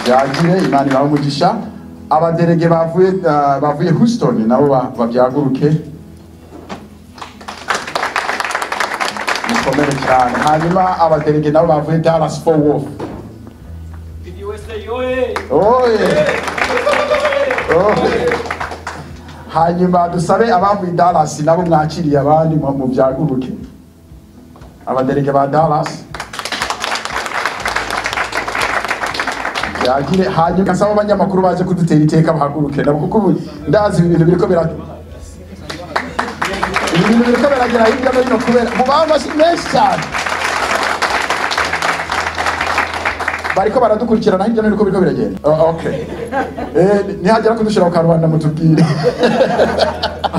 Byagire Imana ibahe umugisha. Abaderege bavuye Houston nabo babyaguruke, mukomere cyane. Hanyuma abaderege nabo bavuye Dallas Fort Worth. Oye. Hanyuma dusabe abavuye Dallas nabo mwakiriye abandi mu byaguruke, abaderege ba Dallas byagire. Hanyuma nsaba abanyamakuru baje kudutera iteka bahaguruke nabo, kuko ndazi ibi bintu biriko biragera hirya no hino kubera mu bamashi menshi cyane bariko baradukurikirana hirya no hino uko biriko biragenda. Okay. Nihagera kudushira ku karubanda mutubwire.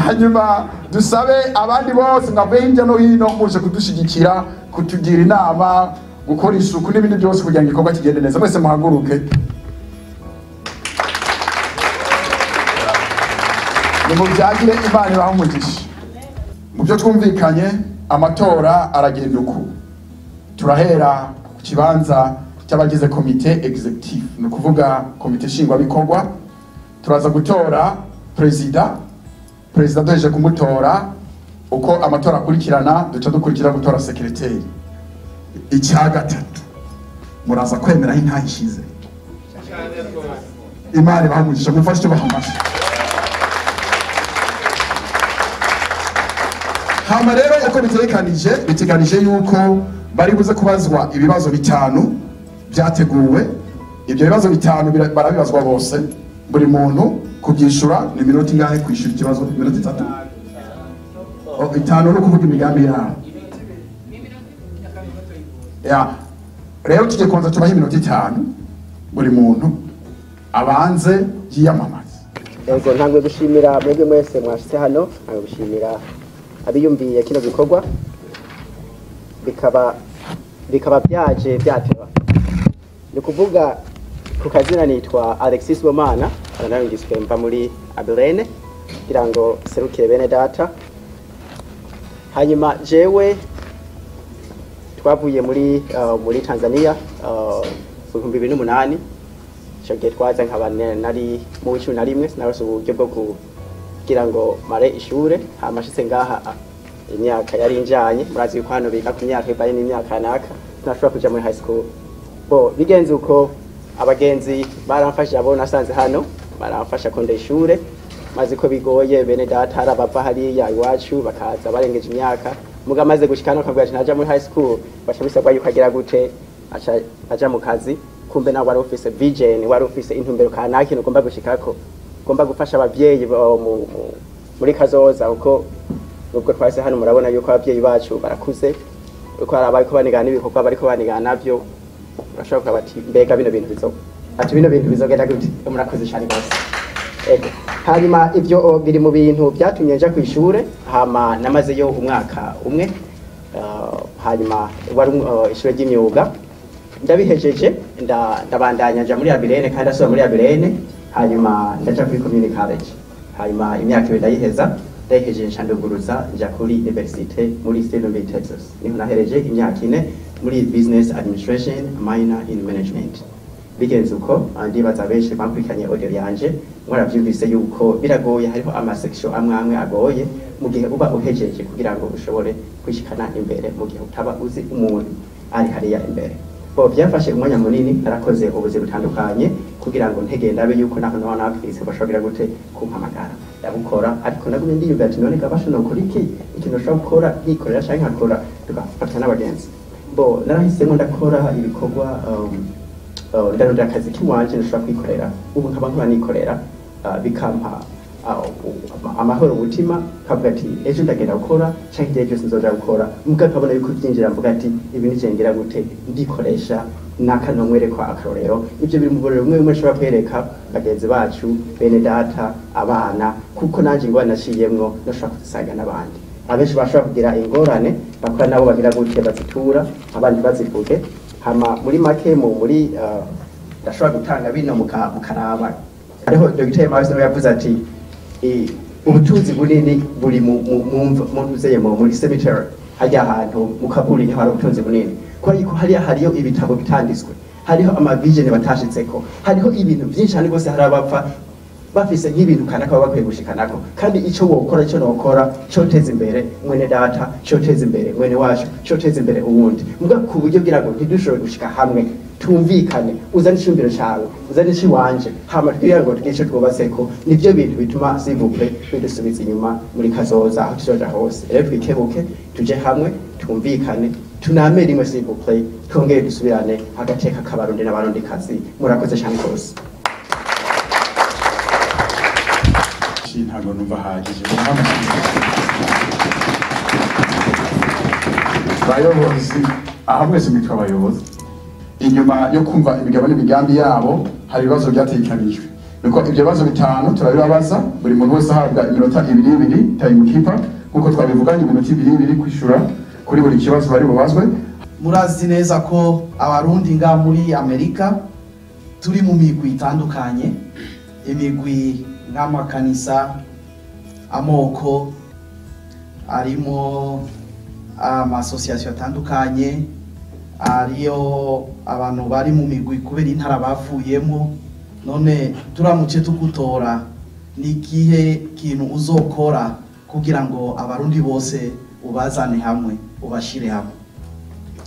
Hanyuma dusabe abandi bose mwavuye hirya no hino muje kudushigikira, kutugira inama, gukora isuku n'ibindi byose kugira ngo igikorwa kigende neza. Mwese muhaguruke. Nimubyagire Imana ibahe umugisha. Mu byo twumvikanye, amatora aragenda uku. Turahera ku kibanza cy'abagize komite executive, ni ukuvuga komite nshingwabikorwa. Turaza gutora perezida. Perezida duhejeje kumutora, uko amatora akurikirana duca dukurikira gutora sekreteri. Icya gatatu muraza kwemera aho intahe ishize. Imana ibahe umugisha, mufashe tubaha amashyi. Hama rero uko biteganije yuko bari buze kubazwa ibibazo bitanu byateguwe. Ibyo bibazo bitanu barabibazwa bose, buri muntu kubyishura ni minota ingahe kwishura ikibazo? Minota itatu. Itanu no kuvuga imigambi yabo. Ya rero tujye kubanza tubahe iminota itanu buri muntu abanze yiyamamaze. Yego, ntangwe gushimira mwebwe mwese mwashitse hano, ntangwe gushimira abiyumviye kino gikorwa bikaba byaje byateba. Ni kuvuga ku kazina nitwa Alexis Bomana, aranarungiswe mva muri Abilene kugira ngo serukire bene data. Hanyuma jewe twavuye muri Tanzania mu 2008. Ico gihe twaza nkaba nari mu 11, sinarose uburyo bwo kugira ngo mare ishure. Hama nshitse ngaha imyaka yari injanye, murazi yuko hano biga ku myaka ibaye n'imyaka naka, sinashobora kuja muri high school. Bo bigenze uko, abagenzi baramfasha, abo nasanze hano baramfasha konda ishure, maze ko bigoye bene data hari abava hariya iwacu bakaza barengeje imyaka. Muga amaze gushika hano akavuga ati naja muri high school, baca bisabwa yuko agira gute, aca aja mu kazi. Kumbe nawe wari ufise vision, wari ufise intumbero kanaka ikintu ugomba gushikako, ugomba gufasha abavyeyi muri kazoza. Uko nubwo twase hano murabona yuko abavyeyi bacu barakuze, uko hari abariko banigana n'ibikorwa bariko banigana navyo, urashobora kuba bati mbega bino bintu bizo, ati bino bintu bizogenda gute? Murakoze cyane rwose. Ego. Hanyuma ivyo biri mu bintu byatumye nja kwishure. Hama namazeyo umwaka umwe, hanyuma wari ishure ry'imyuga ndabihejeje, ndabandanya nja muri Abilene, kandi asubira muri Abilene. Hanyuma ndaja kuri community college, hanyuma imyaka ibiri ndayiheza, ndayihejeje nca nduguruza nja kuri universite muri Stephenville, Texas. Niho nahereje imyaka ine muri business administration minor in management. Bigenze uko, ndibaza benshi bakurikiranye audio yanje mwaravyumvise yuko biragoye, hariho ama section amwe amwe agoye mu gihe uba uhejeje kugira ngo ushobore kwishikana imbere, mu gihe utaba uzi umuntu ari hariya imbere. Bo byafashe umwanya munini, narakoze ubuzi butandukanye kugira ngo ntegende abe yuko naho naho nafise bashobora gute kumpamagara. Ndabukora, ariko nagumye ndiyumvira ati none gabasha no kuri iki ikintu ushobora gukora nkikorera canke nkakora tugafata n'abagenzi. Bo narahisemo ndakora ibikorwa, ndarondera akazi kiwanje nshobora kwikorera, ubu nkaba nkora nikorera, bikampa amahoro umutima, kavuga ati ejo ndagenda gukora canke igihe cyose nzoja gukora, mbwa nkabona yuko byinjira, mvuga ati ibi nije ngira gute ndikoresha naka nomwerekwa akarorero. Ibyo biri mu burero bumwe bumwe nshobora kwereka bagenzi bacu, bene data, abana, kuko nanje ingorane naciyemwo nashobora kuzisanga n'abandi. Abenshi bashobora kugira ingorane bakora nabo bagira gute bazitura abandi bazivuge. Hama muri make muri ndashobora gutanga bino mukaraba. Hariho Dr. Miles nawe yavuze ati ubutunzi bunini buri muri cemetery, hajya ahantu mu kaburi niho hari ubutunzi bunini, kubera yuko hariya hariyo ibitabo bitanditswe. Hariho ama vision batashitseko, hariho ibintu byinshi cyane rwose. Hari abapfa bafise nk'ibintu kanaka baba bakwiye gushikanako, kandi ico wokora, ico nokora coteza imbere mwene data, coteza imbere mwene wacu, coteza imbere uwundi. Muga ku buryo bwira ngo ntidushobore gushika hamwe, tumvikane, uzane icumbiro cawe, uzane iciwanje, hama twira ngo tugire ico twubatseko. Nivyo bintu bituma, s'il vous plaît, bidusubiza inyuma muri kazoza aho tuzoja hose. Rero twikebuke, tuje hamwe, twumvikane, tuname rimwe, s'il vous plaît, twongere dusubirane agateka k'Abarundi n'Abarundikazi. Murakoze cyane rwose. Ntabwo numva ahagije. Bayobozi, aha mwese mwitwa abayobozi, inyuma yo kumva imigabo n'imigambi yabo, hari ibibazo byategekanijwe. Nuko ibyo bibazo bitanu turabibabaza, buri muntu wese ahabwa iminota ibiri ibiri, time keeper, nkuko twabivuganye, iminota ibiri ibiri kwishura kuri buri kibazo bari bubazwe. Murazi neza ko Abarundi nga muri Amerika turi mu migwi itandukanye, imigwi nk'amakanisa, amoko, arimo ama association atandukanye, ariyo abantu bari mu migwi kubera intara bavuyemo. None turamutse tugutora, ni ikihe kintu uzokora kugira ngo Abarundi bose ubazane hamwe, ubashire hamwe?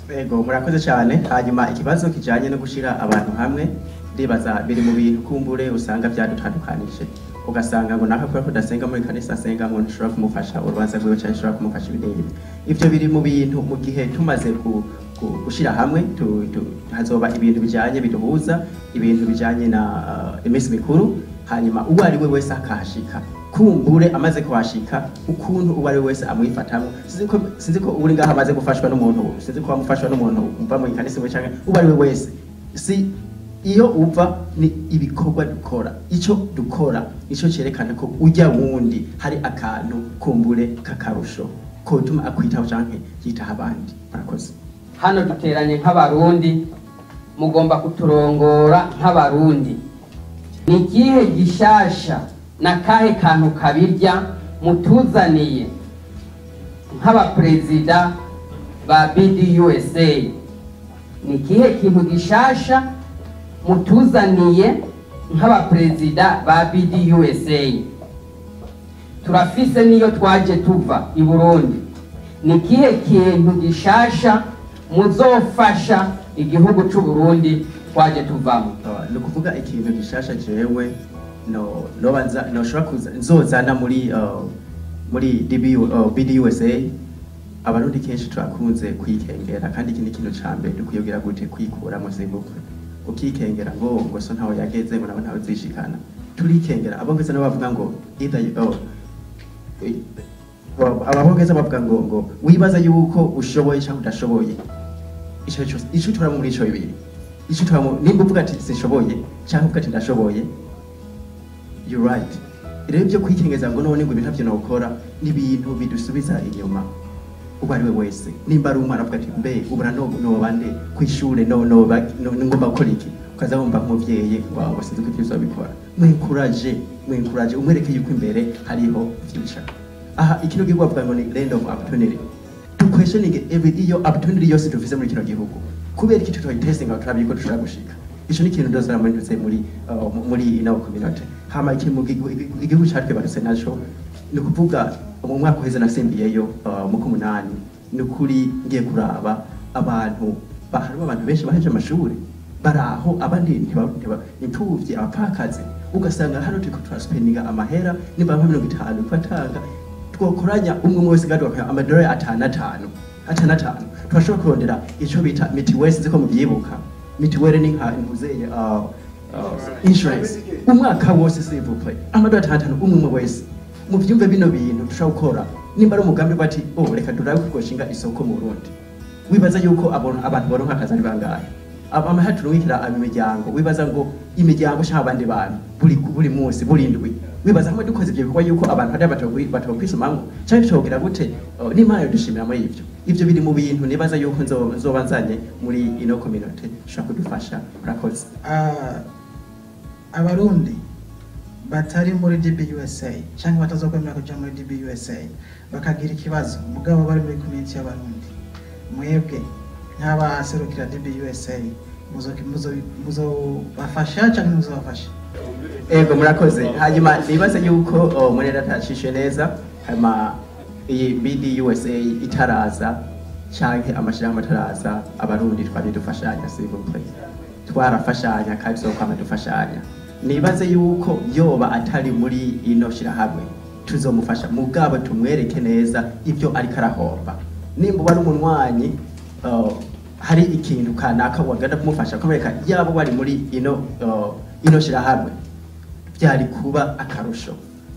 Ego, murakoze cyane. Hanyuma ikibazo kijanye no gushira abantu hamwe, ndibaza biri mu bintu kumbure usanga byadutandukanije, ugasanga ngo naka kubera ko udasenga muri kanisa asenga ngo ntushobora kumufasha urubanza rwiwe cyangwa ntushobora kumufasha ibi n'ibi. Ivyo biri mu bintu mu gihe tumaze gushira hamwe hazoba ibintu bijanye biduhuza, ibintu bijanye na iminsi mikuru. Hanyuma uwo ari we wese akahashika, kumbure amaze kuhashika, ukuntu uwo ari we wese amwifatamwo. Sinzi ko uri ngaho amaze gufashwa n'umuntu, sinzi ko wamufashwa n'umuntu umva mu ikanisa imwe canke uwo ari we wese. Si iyo uva, ni ibikorwa dukora. Ico dukora nico cerekana ko ujya wundi hari akantu kumbure k'akarusho kotuma akwitaho canke yitaho abandi. Murakoze. Hano duteranye nk'Abarundi, mugomba kuturongora nk'Abarundi. Ni ikihe gishasha na kahe kantu kabirya mutuzaniye nk'abaperezida ba BDUSA? Ni ikihe kintu gishasha mutuzaniye nk'abaperezida ba BDUSA? Turafise niyo twaje tuva i Burundi. Ni ikihe kintu gishasha muzofasha igihugu c'u Burundi twaje tuvamo? Ni ukuvuga ikintu gishasha jewe no nobanza noshobora kuza nzozana muri DBU, BDUSA. Abarundi kenshi turakunze kwikengera, kandi iki ni ikintu ca mbere dukwiye kugira gute kwikuramo zibukwe ukikengera ngo so ntaho yageze, ngo nabo ntawe zishikana. Turikengera. Abongereza nabo bavuga ngo either ababongereza bavuga ngo wibaza yuko ushoboye cyangwa udashoboye. Ico cyose ico turamo muri ico bibiri, ico turamo, nimba uvuga ati "sinshoboye" cyangwa uvuga ati "ndashoboye", you right. Rero ibyo kwikengeza ngo none ngo ibintu ntavyo nokora ni ibintu bidusubiza inyuma. Uwo ari we wese, nimba ari umwana, avuga ati "Mbe ubura no noba nde kw'ishure, no noba no ngomba gukora iki?" Ukaza wumva nk'umuvyeyi wawe ngo "Sinzi ko ivyo uzobikora." Mwencourage, mwencourage, umwereke yuko imbere hariho future. Aha ikino gihugu bavuga ngo ni land of opportunity. Duquestioning every iyo opportunity yose dufise muri kino gihugu, kubera iki tutayitestinga ngo turabe yuko dushobora gushika? Ico ni ikintu ndozana muri ndutse muri ino community. Hama ikintu mu igihugu catwibarutse naco, ni ukuvuga mu mwaka uheze nasimbiyeyo mu kumunani. Ni ukuri ngiye kuraba abantu hariho abantu benshi baheje amashuri baraho, abandi imfuvyi, abapfakazi. Ugasanga hano turiko turaspendinga amahera nimba nka 50 twatanga, twokoranya umwe umwe wese ngaduka amadolari atanu atanu atanu atanu, turashobora kurondera ico bita mituweli. Sinzi ko muvyibuka, mituweli ni nka ntuzeye insurance umwaka wose, s'il vous plaît, amadolari atanu atanu umwe umwe wese. Muvyumve bino bintu dushobora gukora, nimba ari umugambi bati "Oh, reka turabe ko twoshinga isoko mu Burundi." Wibaza yuko abantu baronka akazi ari bangahe? Amahera turungikira imiryango, wibaza ngo imiryango cyangwa abandi bantu buri munsi, buri ndwi, wibaza hamwe dukoze ivyo bikorwa yuko abantu hariya batokwisumamwo canke tutogira gute? N'Imana yodushimira muri ivyo. Biri mu bintu nibaza yuko nzoba nzanye muri ino community ishobora kudufasha. Murakoze. Abarundi batari muri DBUSA cyangwa batazokwemera kuja muri DBUSA bakagira ikibazo, mugabo bari muri community y'Abarundi, mwebwe nk'abaserukira DBUSA Muzobafasha canke muzobafasha? Ego, murakoze. Hanyuma nibaze yuko muri datashishe neza. Hanyuma iyi BDUSA itaraza canke amashirahamwe ataraza, Abarundi twari dufashanya, s'il vous plaît. Twarafashanya kandi tuzokwama dufashanya. Nibaze yuko yoba atari muri ino shirahamwe, tuzomufasha, mugabo tumwereke neza ibyo ariko arahomba. Nimba wari umunywanyi, hari ikintu kanaka wagenda kumufasha kumwereka, yaba wari muri ino shirahamwe byari kuba akarusho,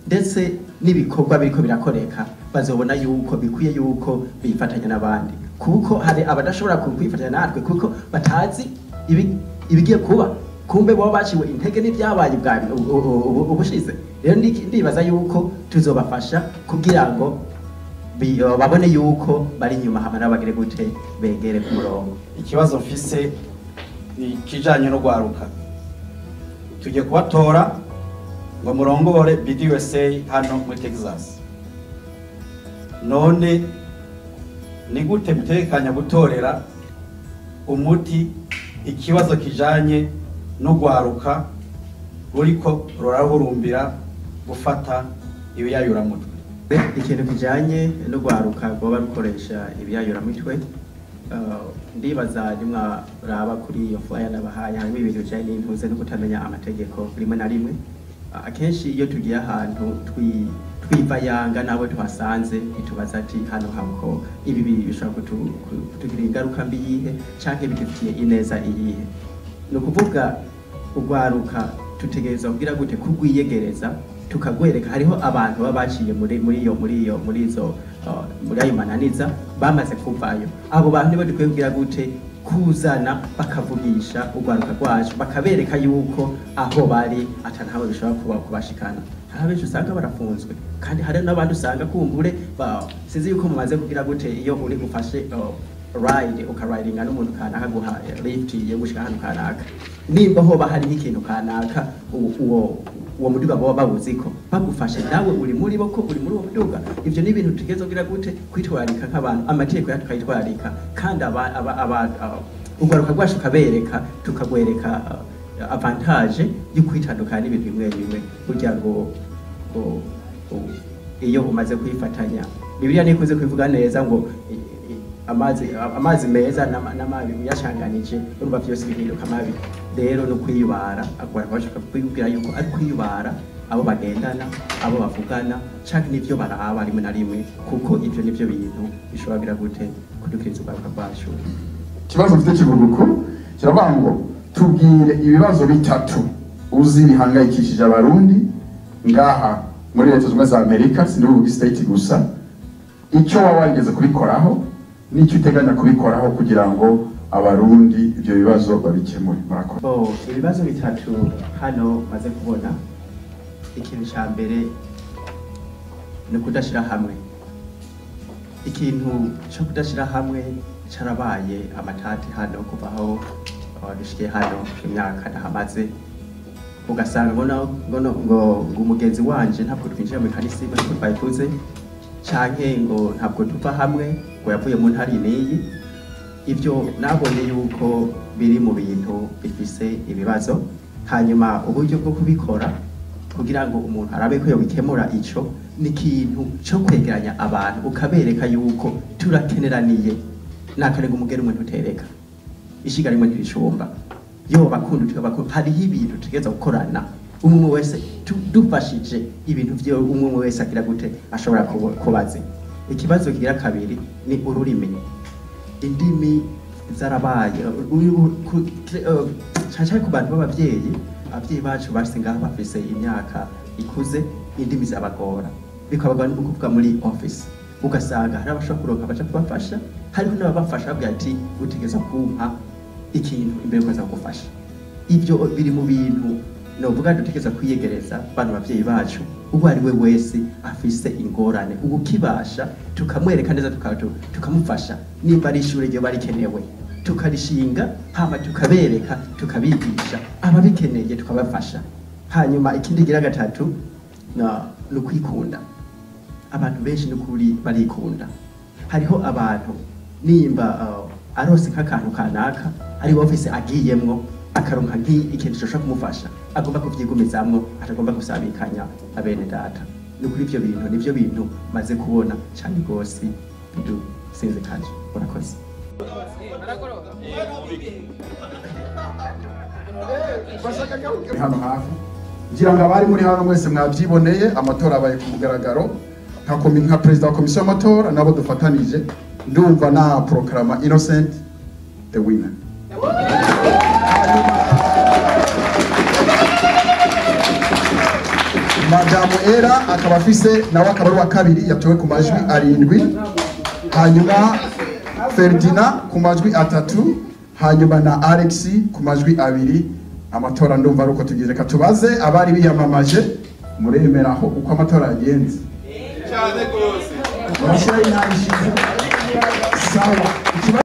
ndetse n'ibikorwa biriko birakoreka bazobona yuko bikwiye yuko bifatanya n'abandi, kuko hari abadashobora kwifatanya natwe kuko batazi ibigiye kuba, kumbe baba baciwe intege n'ibyabaye bwa ubushize. Rero ndibaza yuko tuzobafasha kugira ngo babone yuko bari inyuma, hama nabo bagire gute, begere ku murongo. Ikibazo mfise ni ikijanye no gwaruka. Tugiye kubatora ngo murongore BDUSA hano muri Texas. None ni gute mutekanya gutorera umuti ikibazo kijanye no gwaruka ruriko rurahurumbira gufata ibiyayuramutwe? Ikintu kijanye no gwaruka rwoba rukoresha ibiyayuramutwe, ndibaza nimwaraba kuri iyo flyer nabahaye, harimo ibintu bijanye n'intuze no kutamenya amategeko rimwe na rimwe. Akenshi iyo tugiye ahantu twivayanga nabo tuhasanze, ntitubaza ati hano hamuko ibi bishobora kutugirira ingaruka mbi yihe canke bidufitiye ineza iyihe. Ni ukuvuga urwaruka tutegerezwa kugira gute? Kugwiyegereza, tukagwereka hariho abantu baba baciye muri muri iyo muri iyo muri izo muri ayo mananiza, bamaze kuvayo. Abo bantu nibo dukwiye kugira gute? Kuzana, bakavugisha urwaruka rwacu, bakabereka yuko aho bari atanahamwe bishobora kuba kubashikana. Hari abenshi usanga barafunzwe, kandi hari n'abandi usanga kumbure sinzi yuko mumaze kugira gute, iyo uri ufashe ride, ukaridinga n'umuntu kanaka guha lift yo gushika ahantu kanaka, nimba hoba hari nk'ikintu kanaka uwo muduga baba bawuziko, bagufashe nawe uri muri bo, ko uri muri uwo muduga. Ivyo ni ibintu tugeze kugira gute? Kwitwararika nk'abantu, amategeko yacu tukayitwararika, kandi urwaruka rwacu tukabereka, tukagwereka avantage yo kwitandukanya n'ibintu bimwe bimwe. Burya ngo iyo umaze kwifatanya, Bibiliya ntikunze kubivuga neza ngo amazi meza n'amabi uyashanganije, urumva vyose bihinduka mabi. Rero no kwiyubara, bashaka kwibwira yuko ari kwiyubara abo bagendana, abo bavugana, canke n'ivyo baraba rimwe na rimwe, kuko ivyo nivyo bintu bishobora kugira gute? Kudukiriza urwaruka rwacu. Ikibazo mfite kivuga kiravuga ngo tubwire ibibazo bitatu uzi bihangayikishije Abarundi ngaha muri Leta Zunze Ubumwe za Amerika, sindibuvuga state gusa, icyo waba warigeze kubikoraho n'icyo uteganya kubikoraho kugira ngo Abarundi ibyo bibazo babikemure. Murakoze. Bo, ibibazo bitatu hano maze kubona, ikintu ca mbere ni ukudashira hamwe. Ikintu co kudashira hamwe carabaye amatati hano kuva aho dushikiye hano, imyaka ndahamaze, ugasanga ngo ngo umugenzi wanje ntabwo twinjira mu kanisa imwe nkuko twabivuze, canke ngo ntabwo tuva hamwe, ngo yavuye mu ntara iyi n'iyi. Ibyo nabonye yuko biri mu bintu bifise ibibazo. Hanyuma uburyo bwo kubikora kugira ngo umuntu arabe ko yobikemura, ico ni ikintu co kwegeranya abantu, ukabereka yuko turakeneraniye. Nakarega umugeri umwe ntutereka ishiga rimwe ntirishumba, yo bakunda tukabakunda. Hariho ibintu tugeza gukorana umwe umwe wese, dufashije ibintu vyo umwe umwe wese agira gute? Ashobora kubaze. Ikibazo kigira kabiri ni ururimi. Indimi zarabaye cane cane ku bantu b'abavyeyi. Abavyeyi bacu bashitse ngaho bafise imyaka ikuze, indimi zirabagora, bikabagora no kuvuga muri office, ugasanga hari abashobora kuronka baja kubafasha, hariho n'ababafasha babwira ati utegerezwa kumpa ikintu imbere ukaza kugufasha. Ivyo biri mu bintu novuga dutegerezwa kwiyegereza bano bavyeyi bacu, uwo ari we wese afise ingorane, ukibasha tukamwereka neza, tukamufasha. Nimba ari ishure ryoba rikenewe, tukarishinga, hama tukabereka, tukabigisha, ababikeneye tukabafasha. Hanyuma ikindi gira gatatu ni ukwikunda. Abantu benshi n'ukuri barikunda. Hariho abantu nimba arose nk'akantu kanaka Ari office agiyemwo akaronka nk'ikintu gishobora kumufasha, agomba kuvyigumizamwo, atagomba gusabikanya abene data. Ni kuri ivyo bintu, nivyo bintu maze kubona cane gose bidusinzikaje. Murakoze. Hano hafi ngira ngo abari muri hano mwese mwabyiboneye, amatora abaye ku mugaragaro. Nka perezida wa komisiyo y'amatora nabo dufatanije, ndumva na proclama Innocent the winner. Madamu Era akaba afise nawe akaba ari uwa kabiri, yatowe ku majwi 7, hanyuma Ferdinand ku majwi 3, hanyuma na Alex ku majwi 2. Amatora ndumva ari uko tugize. Reka tubaze abari biyamamaje, muremeraho uko amatora yagenze? Sawa.